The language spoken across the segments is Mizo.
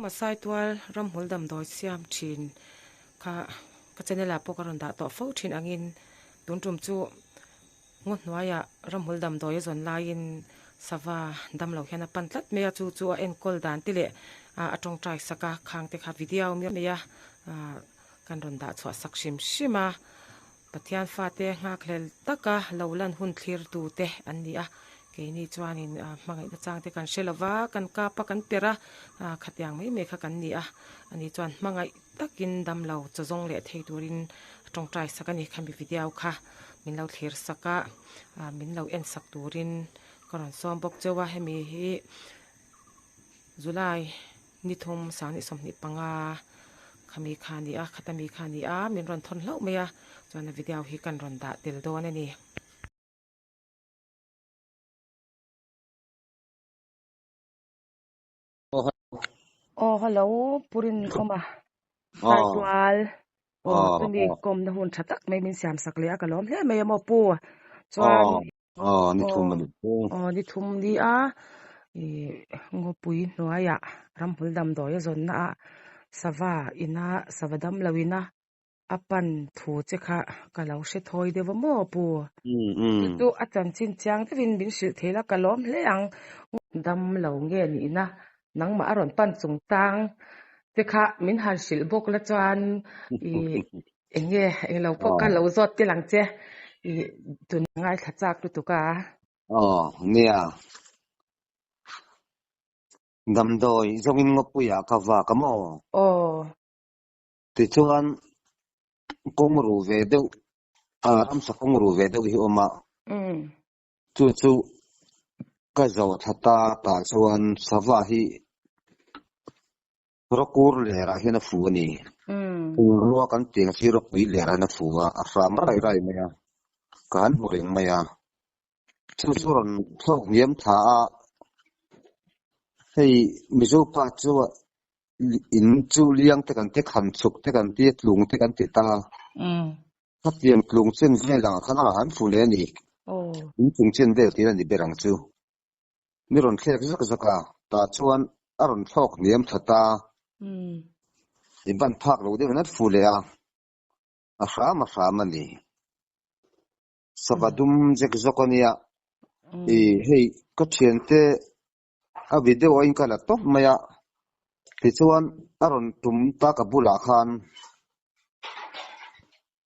Saitual ramhmul damdawi siam thin kha ka channel ah pawh ka rawn dah tawh fo thin angin tun tum chu ngaw hnuaiah ramhmul damdawi a zawn laiin sava damlo hian a pan tlat mai a chu chu a enkawl dan te leh a tawngtai sak a khang te kha video mai a kan rawn dah chhuah sak hrim hrim a Pathian fate nghakhlel taka lo lan hun thlir tute an ni a, keini chuanin hmangaihna chang te kan hre lo va, kan kap a, kan per a, khatiang mai mai kha kan ni a, ani chuan hmangaih takin damlo chaw zawng leh thei turin a tawngtai sak a ni, khami video kha min lo thlir sak a, min lo en sak turin ka rawn sawm bawk cheu a, hemi hi July ni thum 2025 khami kha a ni a, khata mi kha a ni a, min rawn thawn hlauh mai a, chuan a video hi kan rawn dah tel dawn a ni. Aw hello Purin awm a, Saitual aw chumi kawmna hun tha tak mai min siam sak leh a ka lawm hle mai a maw Pu chuan Aw, ni thum a ni. Aw, ni thum ni a, ih ngawpui hnuaiah ramhmul damdawi a zawnna ah sava ina sava dam lo ina a pan thu che kha ka lo hre thawi deuh a maw pu? Chu chu a chanchin chiang deuhin min hrilh thei la ka lawm hle ang. Dam lo nge nihna nangmah a rawn pan chung tang te kha min han hrilh bawk la chuan ih Eng nge eng lo pawh ka lo zawt tel ang che i tun ngaithla chak lutuk a. Aw nia. Damdawi zawngin ngawpuiah ka vak a maw? Aw. Tichuan kawng ru ve deuh a ramsa kawng ru ve deuh hi a awm a. Chu chu ka zawh thla ta tah chuan sava hi Rawkur lerah hian a fu a ni. Pumrua kan tih ang chi rawpui lerah hian a fu a, a hram rai rai mai a, ka han hmu reng mai a. Chu chu rawn thlawk hniam tha a, hei Mizo pa chu in chu liang te kan ti, khan chhuk te kan ti, tlung te kan ti ta. Khatiang tlung chen vel ang khan a han fu leh a ni. In chung chen vel tiin a ni ber ang chu. Mi rawn thlek zak zak a, tah chuan a rawn thlawk hniam that a, i ban phak lo deuh nat fu leh a, a hram a hram a ni. Sava dum zek zawk a nia, i hei ka thiante a video a in ka la tawp mai a, tichuan a rawn tum ta ka bulah khan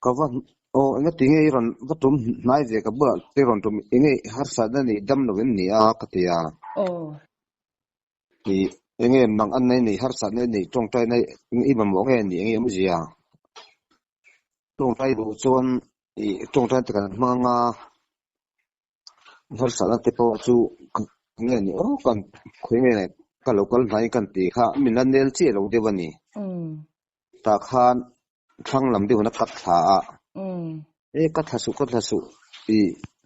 Ka va aw enga ti nge i rawn va tum hnai ve ka bulah te rawn tum enge harsatna nei dam lo em ni a ka ti a. Aw. I enge mang an nei nei harsatna nei tawngtai na i mamawh nge ni enge awmzia. Tawngtai duh chuan i tawngtai te kan hmang a harsatna te pawh chu nge ni aw kan khawi nge ka lo kal hnai kan tih kha min la nel chiah lo deuh a ni. Tah khan thlang lam deuhin a cut thla a, e ka thla suh ka thla suh i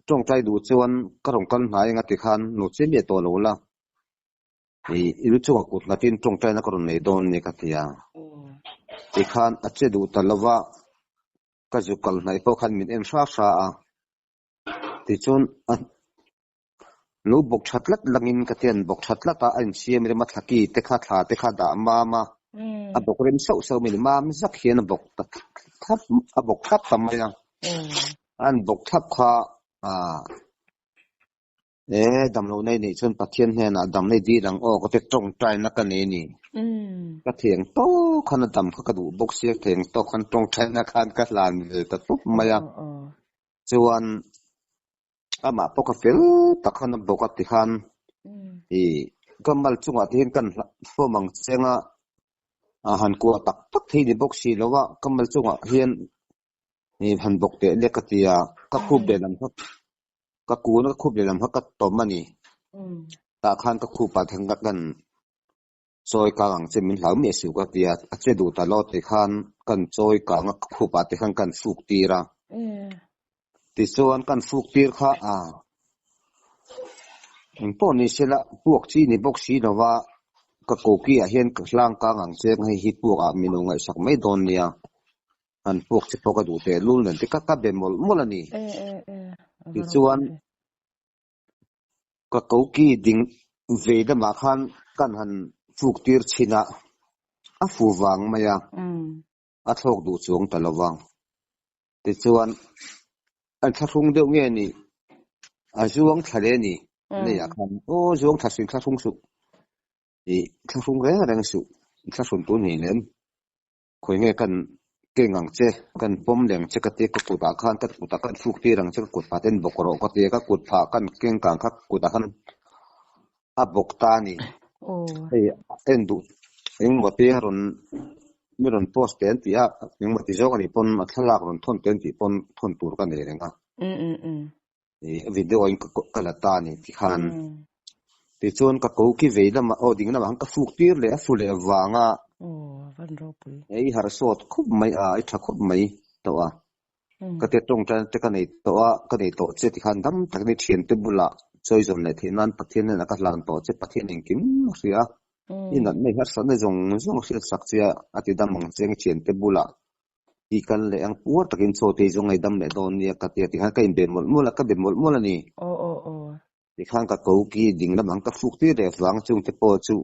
tawngtai duh chuan ka rawn kal hnai anga ti khan lo che miah tawh lo la, i i lu chungah kut nghatin tawngtaina ka rawn nei dawn nia ka ti a, tikhan a che duh ta lova ka zu kal hnaih pawh khan min en hra hra a, tichuan a Lo bawk tha tlat langin ka tian bawk tha tlat a, a insiam rem a thlaki te kha thla te kha dah mam a, a bawk rem sauh sauh mai a ni, mam zak hian a bawk ta thlap a bawk thlap ta mai a, an bawk thlap kha ah e damlo nei neih chuan Pathian hnenah dam nei dil ang aw ka ti tawngtaina ka nei a ni, ka theng tawk khan a dam kha ka duh bawk sia theng tawk khan tawngtaina khan ka hlan ve ta tawp mai a, chuan. Amah pawh ka fel tak khan a bawk a ti khan i ka mal chungah te hian kan hlawm ang cheng a, a han kuah tak tak thei ni bawk si lo a, ka mal chungah hian i han bawk teh lek ka ti a, ka khup lehlam kha ka kun a ka khup lehlam kha ka tawm a ni. Tah khan ka khup ah te khan ka kan chawi kang ang che min hlau miah suh ka ti a, a che duh ta lo tih khan kan chawi kang a khup ah te khan kan fuk tir a, tichuan kan fuk tir kha a engpawh ni se la puak chi ni bawk si lo va ka koki ah hian ka hlang kang ang che hei hi puak ah min lo ngaihsak mai dawn nia, han puak che pawh ka duh teh lul nen te ka ka be mawlh mawlh a ni, tichuan. Ka koki ding ve lamah khan kan han fuk tir chhin a. A fu vang mai a, a thlawk duh chuang ta lo va. Tichuan, an thlahrung deuh nge ni? A zuang thla leh a ni. Leiah khan, Aw, zuang thla suih, thlahrung suh. I thlahrung reng reng suh. I thlahrun tun hi lem. Khawi nge kan keng ang che, kan pawm leh ang che ka tia, ka kutah khan, ka kutah khan fuk tir ang che, ka kut phah ten bawk rawh ka tia, ka kut phah kan keng kang kha kutah khan a bawk ta a ni. Hei en duh engmaw te rawn mi rawn post te an ti a, engmaw ti zawk a nih pawn a thlalak rawn thawn te an tih pawn thawn tur ka nei reng a. Video in ka la ta a ni tikhan. Tichuan ka ko ki vei lamah aw ding lamah khan ka fuk tir leh a fu leh vanga i harh sawt khawp mai a, i tha khawp mai tawh a. Ka tia tawngtaina te ka nei tawh a, ka nei tawh che tikhan dam takin i thiante bulah chawi zawn leh theih nan Pathian hnenah ka hlan tawh che, Pathian engkim a hria a, i natna i harsatna zawng zawng a hriat sak che a, a ti dam ang che i thiante bulah i kal leh ang puar takin chaw te i zawng a i dam leh dawn nia ka tia tikhan ka inbe mawlh mawlh a, ka be mawlh mawlh a ni. Tikhan ka ko ki ding lam ang ka fuk tir leh vang chung te pawh chu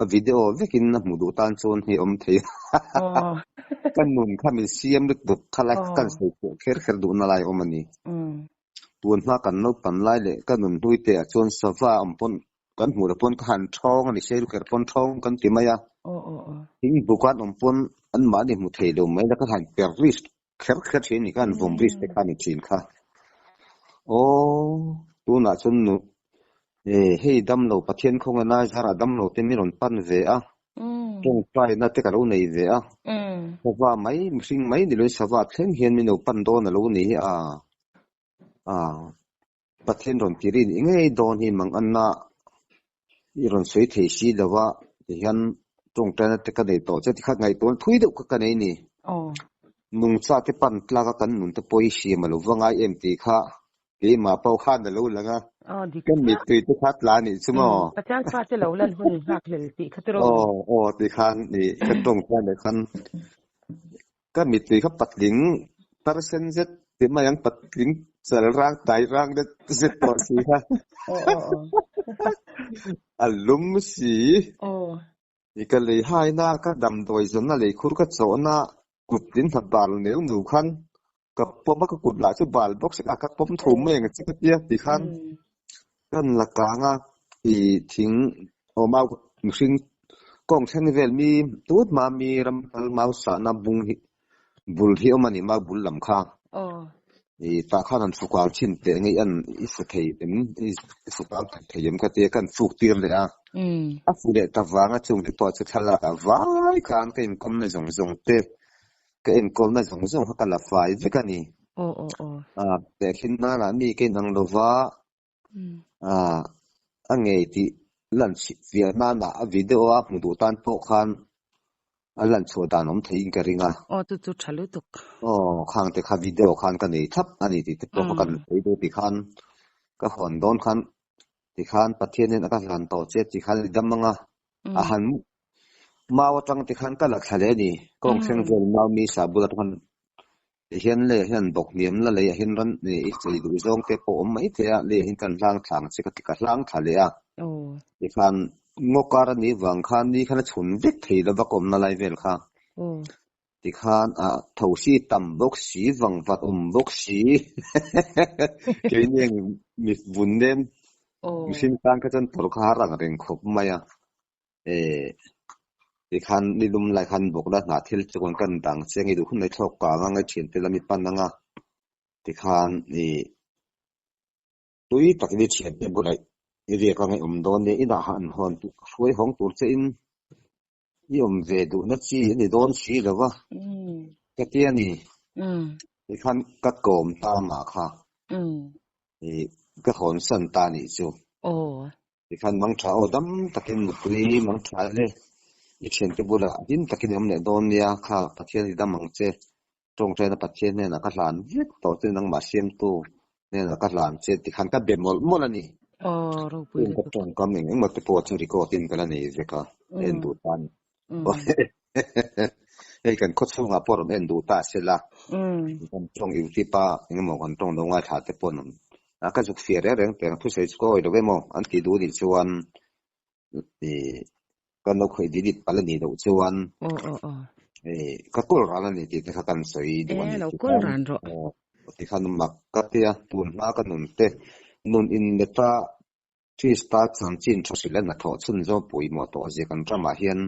a video vekin a hmuh duh tan chuan hei awm thei a. Ka nun kha min siam lutuk kha lai kha kan sawi pawh kher kher duhna lai awm a ni. Tun hma kan naupan lai leh ka nun hlui te ah chuan sava awm pawn kan hmuh loh pawn ka han thawng a ni, sei lu kher pawn thawng kan ti mai a. Thing buk an awm pawn anmahni hmu thei lo mai la ka han per risk kher kher thin ni khan vawm bridge te kha ni thin kha aw tunah chuan nu e hei damlo Pathian khawnga nai zarah damlo te min rawn pan ve a tawngtai na te ka lo nei ve a sava mai mihring mai ni loin sava thleng hian min lo pan dawn a lo ni hi a a Pathian rawn ti rin i ngei dawn hi mang anna i rawn sawi thei si lo va tihian tawngtaina te ka nei tawh che tikhat ngaihtuahna thui deuh kha ka nei ni. Nungcha te pan tlak a kan nun te pawh i hriam a lo va ngai em tih kha keimah pawh khan a lo lang a, ka mittui te kha tla anih chu maw? Pathian fate lo lan hun nghak hlel tih kha tiraw? Aw aw tikhan i ka tawngtaina khan Ka mittui kha patling percent zet ti mai ang, patling chal rang tai rang deuh zet tawh si kha. A lum si. I ka lei haina, ka damdawi zawnna lei khur ka chawhna kut tin hna bal neu nu khan ka pawm a, ka kut lah chu bal bawk si a, ka pawm thu mai ang che ka tia ti khan kan la kang a, i thing awm a mihring kawng thleng vel mi tut hma mi ram kal mau sahna bung hi bul hi awm a ni mau bul lam kha i tah khan an fukal thin teh nge an i fu thei em i fukal thei em ka tia kan fuk tir leh a a fu leh ta vang a chung te pawh chu thlalak ah vai khan ka inkawmna zawng zawng te ka enkawlna zawng zawng kha ka la fai vek a ni tehkhin nan ah mi ka inang lova A ngei tih lan fiah nana a video a hmu duh tan pawh khan a lan chhuah dan awm theiin ka ring a. Aw chu chu tha lutuk. Aw khang te kha video khan ka nei thlap a ni tih te pawh kha kan sawi duh ti khan ka hawn dawn khan ti khan Pathian hian a ka hlan tawh che ti khan i dam ang a, a han mau atang ti khan ka la thla leh a ni. Kawng thleng vel mau mi sa bul atang khan Tihian leiah hian bawk hniam la leiah hian ran i chei duh zawng te pawh awm mai thei a, leiah hian kan hlang thla ang che ka ti ka hlang thla leh a. Tikhan ngaw kar a nih vang khan ni khan a chhun vek thei lo va ka awmna lai vel kha. Tikhan a tho si tam bawk si vang vat awm bawk si keini ang mi vun nen mihring tan kha chuan tawrh kha har ang reng khawp mai a. Eh, tikhan ni lum lai khan bawk la hnah thil chu kan kan dang che nge duh hun mai thlawk kang anga i thiante lam i pan anga tikhan i tui takin i thiante bulah i riak anga i awm dawn nia inah han hawn hruai hawng tur che in i awm ve duhna chi a ni dawn si lo va ka ti a ni tikhan ka kawm ta mah kha i ka hawn san ta nih chu. Tikhan mang tha aw dam takin nupui mang tha le i thiante bulah hlim takin i awm leh dawn nia kha Pathian i dam ang che tawngtaina Pathian hnenah ka hlan vek tawh che nangmah siamtu hnenah ka hlan che tikhan ka be mawlh mawlh a ni. Aw ropui Ka lutuk. tawngkam eng engmaw te pawh chu record in ka la nei vek a en duh tan. Hei kan khaw chhungah pawh rawn en duh ta se la, kan tawng YouTube a engemaw kan tawng lo ngaithla te pawh an a ka zuk fiah reng reng teh ang thusawi chu ka awih lo emaw an tih duh nih chuan ih. Kan lo khawih delete palh a nih loh chuan Aw aw aw. eh ka kawl ran a ni tih te kha kan sawi duh a E ni lo ti kawl khan ran rawh. aw ti khan mak ka tia tun hma ka nun te nun in leta Krista chanchin tha hrilh a hnathawh chhun zawng pawimawh tawh zia kan ramah hian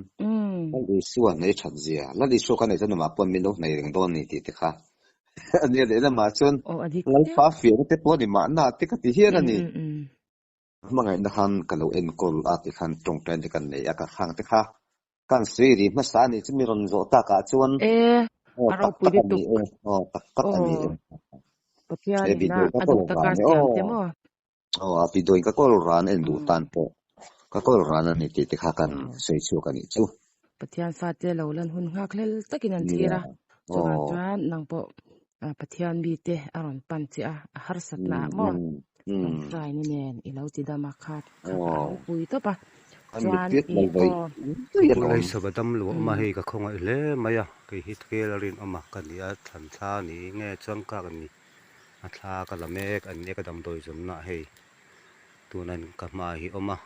Lal Isua hnei that zia Lal Isua ka nei chuan amah pawn min lo hnei reng dawn a ni tih te kha a nia lehlamah chuan Aw a dik Lalpa fiahna te pawh a ni mahna te ka ti hian a ni. Hmangaihna khan ka lo enkawl a ti khan tawngtai te kan nei a, ka khang te kha kan sawi ri hmasa a nih chu mi rawn zawh tak ah chuan E, aw a tak ropui tak a ni lutuk. e, aw tak tak a ni Aw, e. Pathian He ina video ka a kawl duh taka ran e siam te aw, maw? aw a video in ka kawl ran en duh tan pawh ka kawl ran a ni tih te kha kan Aw. sawi chhuak a nih chu. Pathian fate lo lan hun nghak hlel takin an thlir Nia, a, chuvang aw. chuan nang pawh Pathian mite a rawn pan che a, a harsatna ah Mm, maw mm, mm. tawngtaina nen i lo ti dam a, kha kha a Aw. ropui tawp a, Kan chuan mitpiat i mai vawi aw. zui Ka alawm. lei sava dam lo a awm a, hei ka khawngaih hle mai a, kei hi kel a rinawm a, ka ni a, thlan thla ni nge chuan kak ni a thla ka la mek a ni a, ka damdawi zawmna ah hei tuna ka hma hi awm a,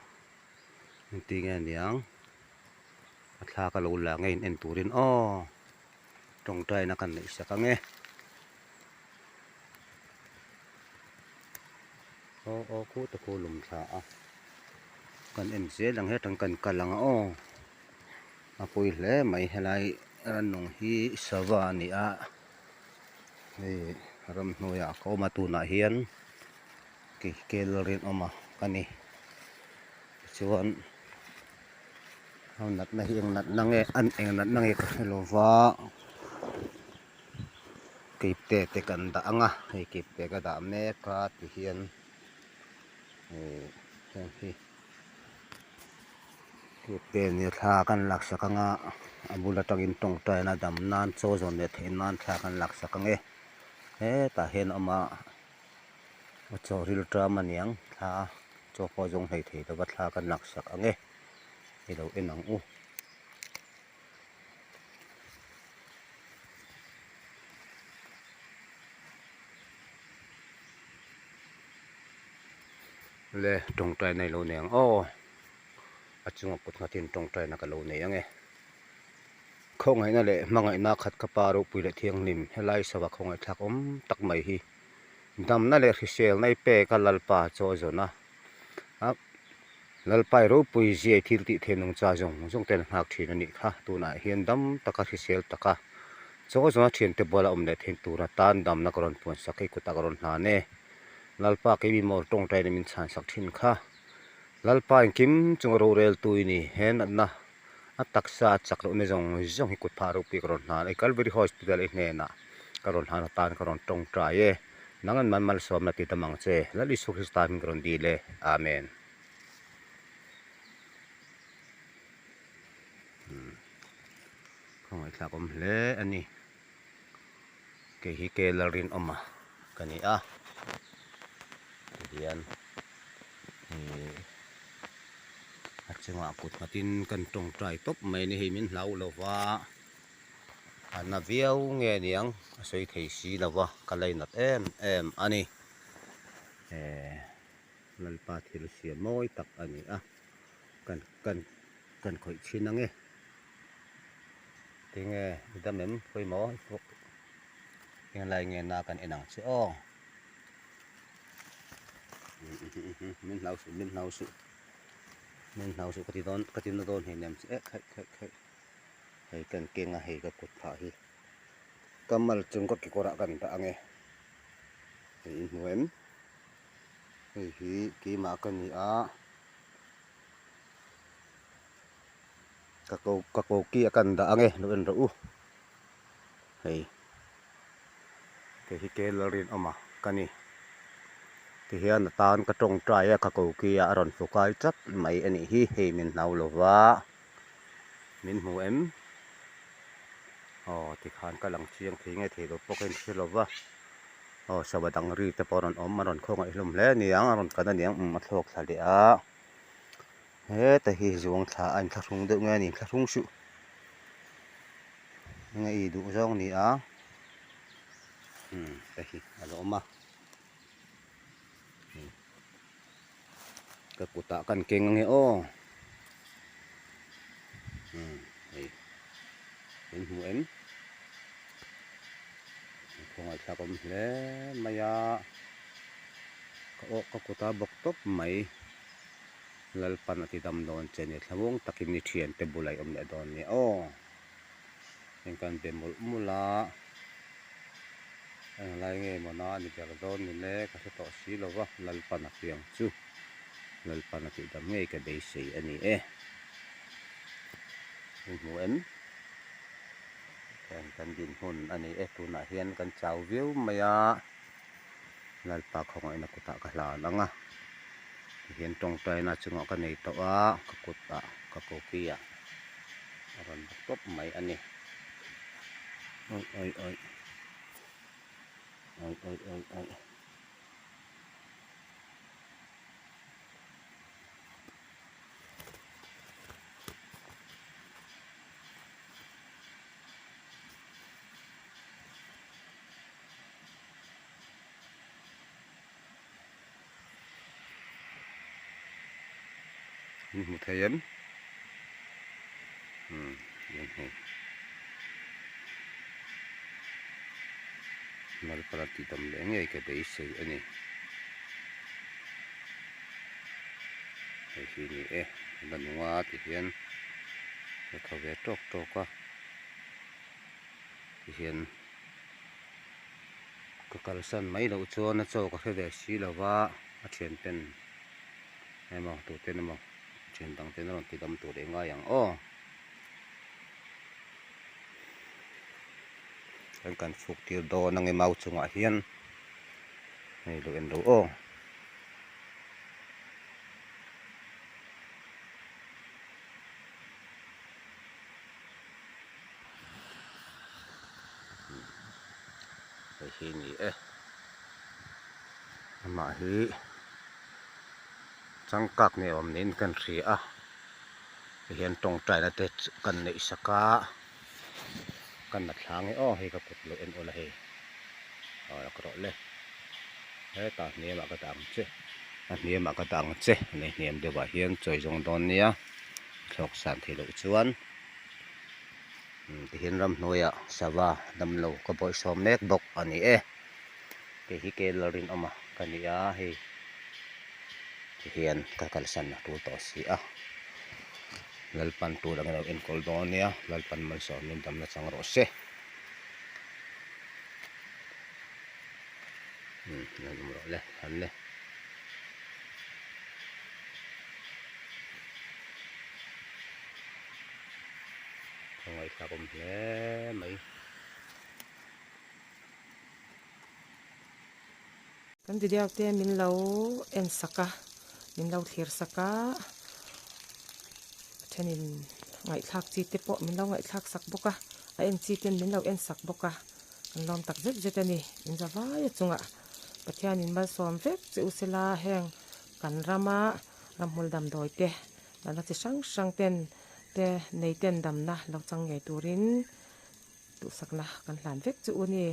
engti nge niang a thla ka lo la nge in en turin aw. Tawngtaina kan neih sak ang e. Aw aw khu te khu lum thla a. Kan en zel ang hetang kan kal ang a aw. A pawi hle mai helai rannung hi sava a ni a. Hei ramhnuaiah ka awm a tunah hian kei kel rinawm a ka ni. Tichuan. Hau natna hi eng natna nge an eng natna nge ka hre lo va keipte te kan dah ang a hei keipte ka dah mek a ti hian ihh heng hi keipte nia thla kan laksak ang a a bul atangin tawngtaina dam nan chaw zawn leh theih nan thla kan laksak ang e hetah hian a awm a chaw rilṭam aniang thla chaw pawh zawng hlei thei lova thla kan laksak ang e. I lo en ang u. Le tawngtaina i lo nei ang aw. A chunga kut nghatin tawngtaina ka lo nei ang e. Khawngaihna leh hmangaihna khat ka pa ropui leh thianghlim helai sava khawngaihthlak awm tak mai hi damna leh hriselna i pek a Lalpa chaw zawn a. A Lalpai ropui ziai thil tih thei nungcha zawng zawng ten nghak thin a nih kha. Tunah hian dam taka hrisel taka chaw zawnga thiante buala awm leh theih tur atan damna ka rawn puan sak hi kutah ka rawn hlan e. Lalpa kei mi mawl tawngtaina min chhan sak thin kha. Lalpa engkim chunga roreltu i ni. He natna a taksa a chak lohna zawng zawng hi kut phah ropui ka rawn hlan e. Calvary Hospital i hnenah ka rawn hlan atan ka rawn tawngtai e. Nang an man malsawmna ti tam ang che. Lal Isu Krista hming ka rawn dil e. Amen. Ka ngaihthlak awm hle a ni. Kei hi Ke Lalrinawma ka ni a. Tihian ih a chungah kut nghatin kan tawngtai tawp mai a ni hei min hlau lo va. A na viau nge niang a sawi thei si lo va ka lainat em em a ni. Eh. Lalpa thil siam mawi tak a ni a, kan kan kan khawih chhin ang e. Tinge i dam em pawimawh i pawh englai nge na kan en ang che aw. Min hlau suh min hlau suh min hlau suh ka ti dawn ka ti na dawn hei nem che eh khaih khaih khaih hei kan keng a hei ka kut phah hi ka mal chung ka kekawr ah kan dah ang e hei in hmu em. Hei hi keimah ka ni a, ka ko ka koki a kan dah ange lo en rawh u, hei kei hi kel rinawm a ka ni, tihian a tan ka tawngtai a ka koki ah a rawn fukai chat mai a nih hi, hei min hlau lo va, min hmu em? Aw tikhan ka lang chiang thei nge thei lo pawh ka inhre lo va. Aw sava dang ri te pawh a rawn awm a rawn khawngaih hlawm hle a ni ang a rawn kan a ni ang umm a thlawk thla leh a heta hi zuang thla a inthlahrung deuh nge a ni inthlahrung suh enge i duh zawng a ni a umm te hi a lo awm a ka kutah kan keng ange aw. Umm hei in hmu em? Khawngaih thlak awm hle mai a, ka aw ka kut a bawk tawp mai. Lalpan a ti dam dawn che nia thlamuang takin i thiante bulah i awm leh dawn nia aw. Heng kan be mawlh mawlh a, englai nge maw na a ni ber dawn ni le ka hre tawh si lo va, Lalpan a fiang chu Lalpan a tih dam ngei ka beisei a ni e. In hmu em? Heng kan dinhmun a ni e, tunah hian kan chau viau mai a, Lalpa khawngaihna kutah ka hlan ang a, tihian tawngtaina chungah ka nei tawh a, ka kutah ka koki ah a rawn bawk tawp mai a ni. Awi awi awi awi awi awi awi. In hmu thei em? Umm in hei. Lalpala tih dam leh ngei ka beisei a ni. Hei hi ni e, la nunga ti hian ka thaw ve tawk tawk a, ti hian ka kalsan mai loh chuan a chaw ka hre ve si lo va, a thian ten emaw tuten emaw thian dang ten a rawn ti dam tur leh ngai ang aw. Chuan kan fuk tir dawn ang e mau chungah hian hei lo en ro aw. Hei hi ni e amah hi changkak ni awm niin kan hria a tihian tawngtaina te kan neih sak a kan la thlang e aw hei ka kut lo en ula hei aw la ka rawh le hetah hniamah ka dah ang che a hniamah ka dah ang che lei hniam deuhah hian chawi zawng dawn nia thlawk san theih loh chuan tihian ramhnuaiah sava damlo ka bawihsawm mek bawk a ni e kei hi kel rinawma ka ni a hei tihian ka kalsan a tul tawh si a. Lalpan tur angin a lo enkawl dawn ania, Lalpan malsawmin damna chang rawh se. Umm an awm rawh le, han le. Ka ngaihthlak awm hle mai. Kan video te min lo en sak a, min lo thlir sak a, a thenin ngaihthlak chi te pawh min lo ngaihthlak sak bawk a, a en chi ten min lo en sak bawk a, kan lawm tak zet zet a ni, in za vai a chungah Pathianin malsawm vek che u sela heng kan rama ramhmul damdawi te natna chi hrang hrang ten te nei ten damna lo chang ngei turin duhsakna kan hlan vek che u a ni.